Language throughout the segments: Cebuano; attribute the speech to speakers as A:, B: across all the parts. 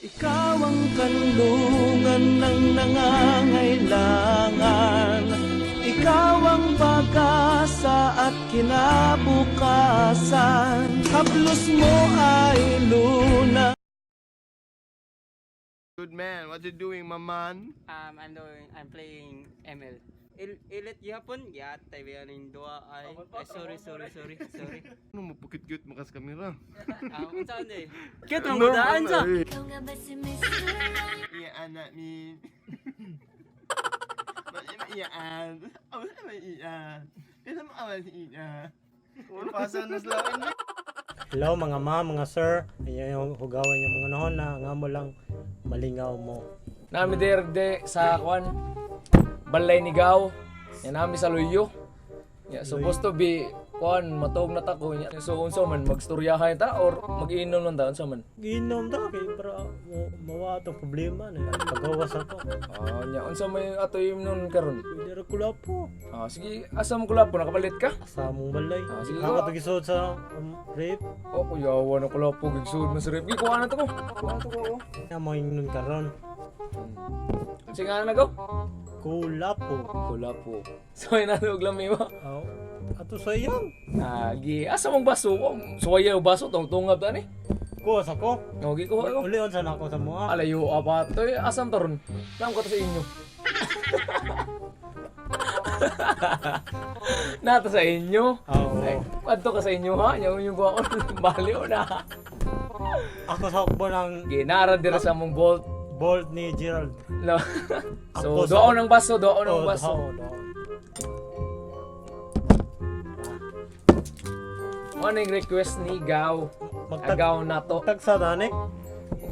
A: Ikaw ang kanlungan ng nangangailangan. Ikaw ang pag-asa at kinabukasan. Haplos mo ay luna.
B: Good man, what you doing, my man?
C: I'm playing ML. Ilit gihapon, yatay ba ning duha ay. Ay, sorry, sorry, sorry, sorry.
B: Ano mo pukit-cute mo kas kamera?
C: Ah, unsa ni? Cute man gudaan sa.
D: Ikaw nga ba si Mr. Right?
B: Iya anak mi. Iyaan. Awas naman iya. Kaya mo awas iya. Pasa na sila.
E: Hello mga ma'am, mga sir. Ayan yung hugawan yung mga noon na nga mo lang malingaw mo.
F: Nami derde sa kwan balay ni Gaw. Yan nami sa Luyo. Ya, supposed to be kwan matog na ta ko nya. So unsa man magstoryahay ta or mag-inom lang ta, unsa man?
E: Ginom ta kay para mo mawa atong problema na pagawas ako.
F: Ah, nya unsa may ato nun karon?
E: Pwede ra kulapo.
F: Ah, sige, asa mo kulapo, nakapalit ka?
E: Asa mong balay.
F: Ah, sige.
E: Ako to gisod sa rape.
F: Oh, kuyawa na kulapo gigsuod man sa rep. Kuha na to ko. Kuha na to ko. Oh.
E: Nga mo ingnon karon.
F: Sige nga na go.
E: Kulapo.
F: Kulapo. So ina og lami mo.
E: Aw. Ato sa iyang.
F: Ah, gi asa mong baso? Oh, suwaya og baso tong tungab ta ni.
E: Kuha sa ko.
F: Oh, gi kuha ko.
E: Uli unsa na ako sa mga.
F: Alayo apa to eh, asam taron. Naam ka to sa inyo. Nata sa inyo.
E: Oo.
F: Ay, adto ka sa inyo ha. Nya yung ko ako baliw na.
E: Ako sa hukbo ng
F: Ginara dira sa mong bolt.
E: bolt ni Gerald.
F: No. So,
E: Ako sa-
F: doon ang baso, doon ang
E: Oh,
F: baso.
E: oo, doon.
F: Ano yung request ni Gaw?
E: Magtag
F: Agaw na to.
E: tagsa tani.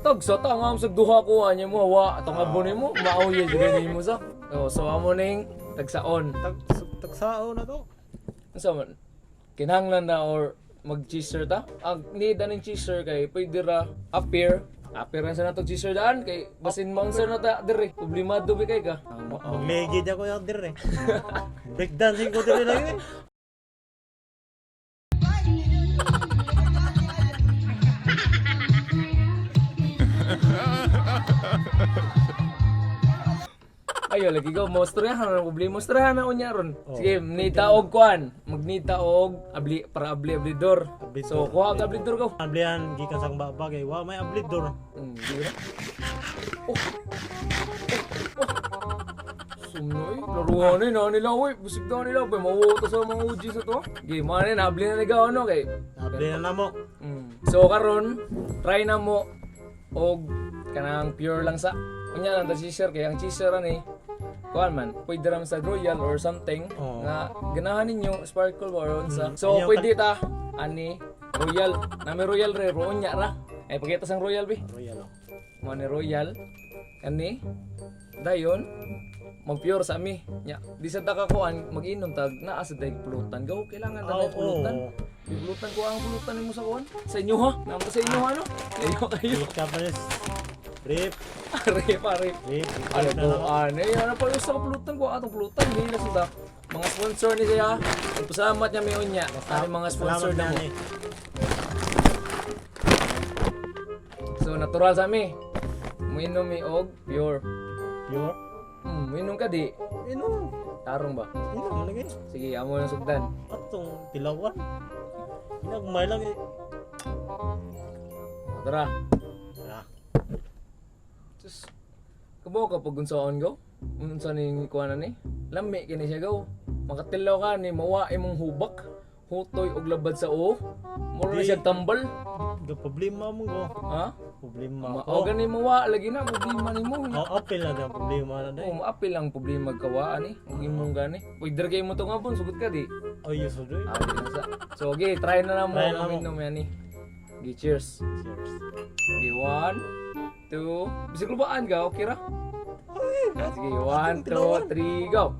F: Tag sa ta nga sa duha ko anya mo wa atong abon nimo maoy jud nimo sa. Oh, so amo ning tagsaon.
E: Tag tagsao na to.
F: Unsa man? Kinahanglan na or mag-cheeser ta? Ang need aning cheeser kay pwede ra appear. Appear na sa natong cheeser daan kay basin maunsa na ta dire. Problemado bi kay ka. Ang mao.
E: Magligid ako yung dire. Breakdancing ko dire lagi.
F: Ayo lagi go mo storyahan na problema. Storyahan na unya ron. Sige, need ta og kuan. Mag-need ta og abli para abli ablidor. So kuha og ablidor ko.
E: Ablihan gikan sa baba kay wa may ablidor.
F: Di ba? Oh. Oh. Oh. Sumnoy, laruan eh, na nila, uy, busig na nila, bay, mawuto sa mga OG sa to. Game, mga na, nabli na nagawa, no, kay.
E: Abli na namo.
F: So, karon try na mo, og, kanang pure lang sa, unya lang, ta cheeser, kay ang cheeser, ani, kuan man, pwede ra man sa royal or something,
E: Oo.
F: nga, ganahan ninyo, sparkle ba, or unsa. So,
E: Ayaw
F: pwede ta, ani, royal, nami royal re, pero unya ra. Ay, pagkita sang royal, bi.
E: Royal. Oh.
F: Mo ni royal kani dayon mag-pure sa ami nya di sa ta kakuan mag-inom tag naa sa dag pulutan go kailangan ta
E: Oo.
F: oh, pulutan. Di pulutan ko ang pulutan nimo sa kuan sa inyo ha, naam sa inyo ha no ayo kayo.
E: Japanese. Rip,
F: Are pare.
E: rip.
F: Ano
E: rip na
F: po
E: lang.
F: ano ano pa sa pulutan ko atong pulutan di na sa mga sponsor ni siya. Nagpasalamat niya mi unya ani mga sponsor
E: Salamat
F: na mo.
E: ni.
F: So natural sa ami muinom mi og pure.
E: Pure.
F: Muinom ka di?
E: Inom.
F: Tarong ba?
E: Inom lagi.
F: Sige, amo ng sugdan.
E: Atong tilawan. Inagmay lang eh.
F: Tara.
E: Ah,
F: Sus. Kabaw ka pag unsaon go? Unsa ning kuha na ni? Lami kini siya go. Makatilaw ka ni mawa imong hubak. Hutoy og labad sa o. Mura na
E: Di.
F: siya tambal.
E: ga problema mo go.
F: Ha?
E: Problema
F: Ma
E: ko.
F: o gani mawa lagi na problema nimo.
E: Oh, apil na daw problema na
F: Oh,
E: day.
F: maapil ang problema gawaan ni. Ug imong gani. Uy, dira kay mo to nga bon, sugot ka di.
E: Ay, yes, oy.
F: Ah, di na sa. So, okay, try na lang mo
E: Try na mo.
F: uminom yan ni. Okay, cheers.
E: Cheers.
F: Okay, one, two. Bisig lubaan ka, okay ra? Ah, sige, one, two, three, go.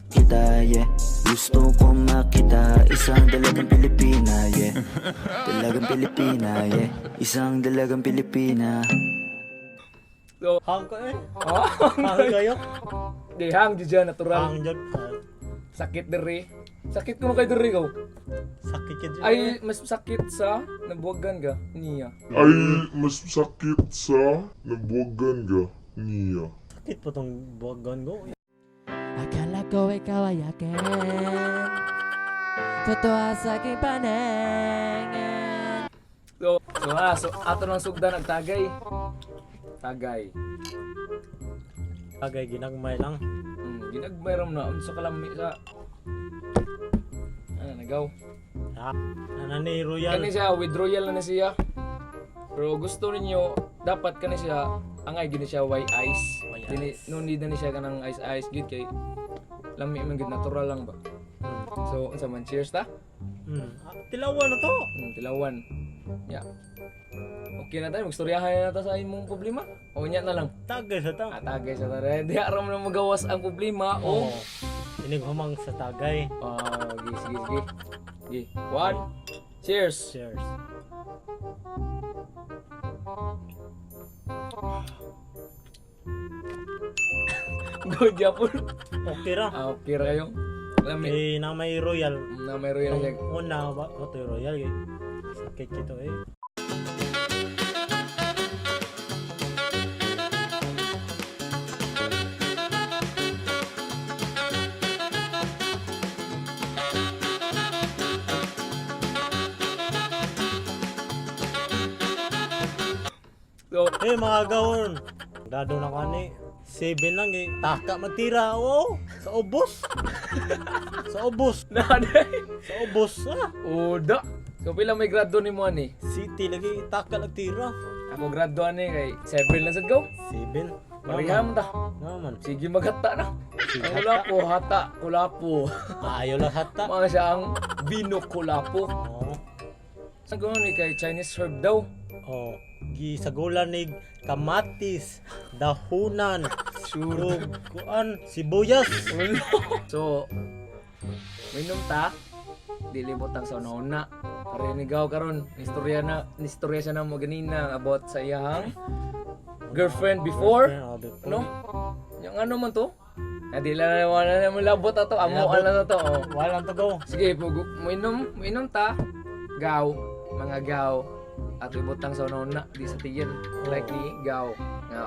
G: Kita, yeah. Gusto ko makita isang dalagang Pilipina, yeah. Dalagang Pilipina, yeah. Isang dalagang Pilipina.
F: So,
E: Hang ka eh.
F: oh,
E: Hang kayo.
F: di hang jud siya natural.
E: Hang jud. Ah,
F: Sakit diri. Sakit ko kay diri ko.
E: Sakit ka dyan.
F: Ay, mas sakit sa nabuwagan ka niya.
H: Ay, mas sakit sa nabuwagan ka niya.
E: Sakit po tong buwagan ko.
I: Akala ko ikaw ay akin. Totoo sa aking paningin.
F: So ato nang sugdan ang tagay. Tagay.
E: Tagay ginagmay lang.
F: Ginagmay ram na unsa kalami sa ano nagaw.
E: Ha? Nanani royal.
F: Kani siya with royal na siya. Pero gusto ninyo dapat kani siya angay gini siya white ice.
E: White
F: Dini
E: ice.
F: no need na ni siya kanang ice ice gid kay lami man gid natural lang ba. So unsa man, cheers ta?
E: Ah, tilawan na to.
F: Tilawan. Ya. Okay na tayo, magstoryahan na ta sa imong problema. O nya na lang.
E: Tagay sa ta.
F: Atagay sa tara. Di aram na magawas ang problema o.
E: Oh. Inig humang sa tagay.
F: Ah, sige, sige, sige. Sige. One. Cheers.
E: Cheers.
F: Good yapon.
E: Okay ra.
F: Ah, okay ra kayo. Lami.
E: Kay na may royal.
F: Na may royal siya.
E: Una ba ko to royal kay sakit kito eh.
F: So,
E: Eh mga gawon. Dado na kani. 7 lang eh. Taka magtira. Oo. Sa ubos. Sa ubos.
F: nanay.
E: Sa ubos. Ah.
F: Uda. So pila may grado ni mo ani?
E: City lagi taka nagtira.
F: Ako grado ani kay 7 lang sad go.
E: 7.
F: Pareham ta.
E: Naman.
F: Sige maghata na.
E: Sige,
F: Ang kulapo, hata, kulapo.
E: Ayaw lang hata.
F: Mga siya ang bino kulapo.
E: Oo.
F: Saan ko ni kay Chinese herb daw?
E: Oh, gisagulan ni kamatis, dahunan,
F: Sure.
E: ug kuan, sibuyas.
F: So, minom ta, dili butang sa una. Parinigaw karon, istorya na, istorya siya na mo ganina about sa iyang girlfriend before.
E: Oh, before.
F: No? Yung ano man to? Na di lang na wala na malabot ato, amo
E: Malabot.
F: na to. Oh.
E: Walang to go.
F: Sige, pug moinom, moinom ta. Gaw, mga gaw. At ibutang sa una di sa tiyan. Like ni gaw. Nga,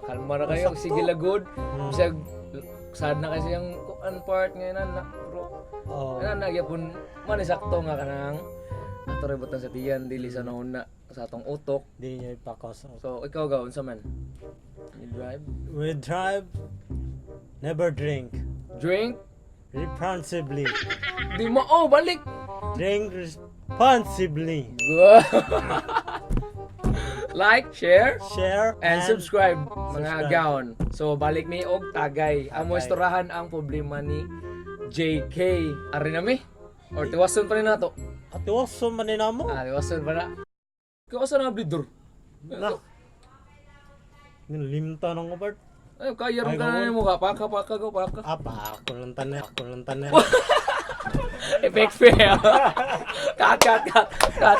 F: kalma ra kayo,
E: Sakto.
F: sige lagod. Bisag sad na kasi ang kuan part ngayon na pero
E: Oh.
F: ano na gyapon man sakto nga kanang ato ra ibutang sa tiyan dili sa una sa atong utok.
E: Di niya ipakos.
F: So ikaw gaw unsa man? You drive?
E: We drive, never drink.
F: Drink?
E: Responsibly.
F: Di mo oh balik.
E: Drink responsibly.
F: Like, share,
E: Share
F: and subscribe mga
E: subscribe.
F: gaon. So balik mi og tagay. Amo
E: Tagay.
F: istorahan ang problema ni JK. Ari na mi? Or tiwason pa rin nato.
E: Ate waso man ni namo.
F: Ah, tiwason pa na. Ikaw asa na abridor?
E: Na. Limta nang ko part.
F: Ay, kaya ron
E: Ay,
F: ka na
E: gawon.
F: mo ka. Paka, paka, go, paka.
E: Ah, pa ako lang tanan, ako lang tanan.
F: Effect fail. Cut, cut, cut. Cut.